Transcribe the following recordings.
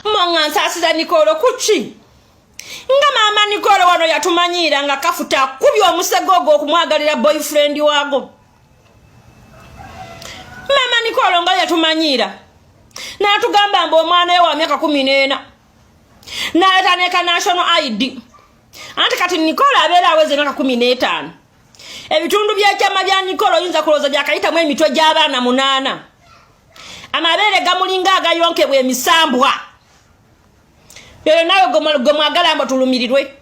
Monga nsaasira Nicole kuki nga maama Nicole wano yatumanyiira nga kafuta akubye omusego ogwo okumwagalira boyfriend waago. Maama Nicole nga yatumanyiira n'atugamba mbu omwana we wa myaka 14, n'aleeta neka national ID. Anti kati Nicole abeera aweza emyaka 15. Ebitundu by'ekyama bya Nicole oyinza kulowooza byakayitamu emitwe gy'abaana munaana. Amabeere gamulinga agayonkebwa emisambwa. Eyo naawe gwe mwagala mbu tulumirirwe.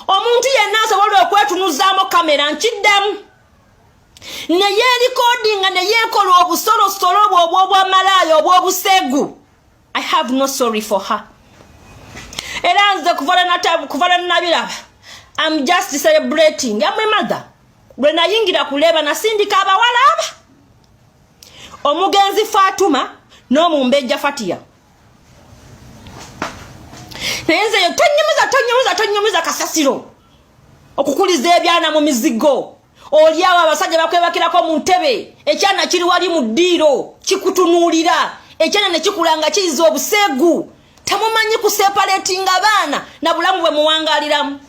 Omuntu yenna asobola okwetunuzaamu kamera, nkiddamu, ne yeerikodinga ne yeekola obusolosolo obwo obw'obwamalaaya obw'obuseegu, I have no sorry for her. Era nze kuva lwe nabiraba, I'm just celebrating. Amwe mother, lwe nayingira kuleeba, nasindika abawala aba, omugenzi Fatuma n'omumbejja Fatiya. Naye nze tonyumiza, tonyumiza, tonyumiza kasasiro okukuliza ebyana mu mizigo. Oli awo abasajja bakwebakirako mu ntebe, ekyana kiri wali mu ddiiro kikutunuulira, ekyana ne kikula nga kiyiza obuseegu. Temumanyi kuseparatinga baana na bulamu bwe muwangaliramu.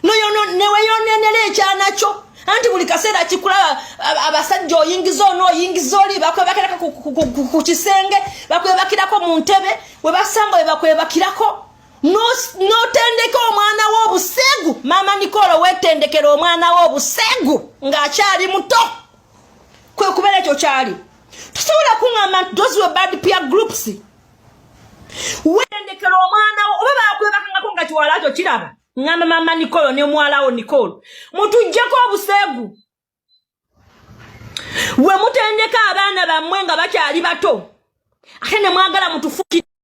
Neweyonenera ekyana kyo, anti buli kaseera kikulaba. Abasajja oyingiza ono, oyingiza oli, bakwebakirako ku kisenge, bakwebakirako mu ntebe, we basanga we bakwebakirako. N'otendeka omwana w'obuseegu. Maama Nicole, weetendekera omwana w'obuseegu ng'akyali muto, kwe kubeera ekyo kyali. Tosobola kuŋŋamba nti those were bad peer groups. Weetendekera omwana wo, oba bakwebakangako nga kiwala kyo kiraba. Ŋŋamba maama Nicole ne muwala wo Nicole, mutuggyeko obuseegu. We mutendeka abaana bammwe nga bakyali bato, ate ne mwagala mutufuki.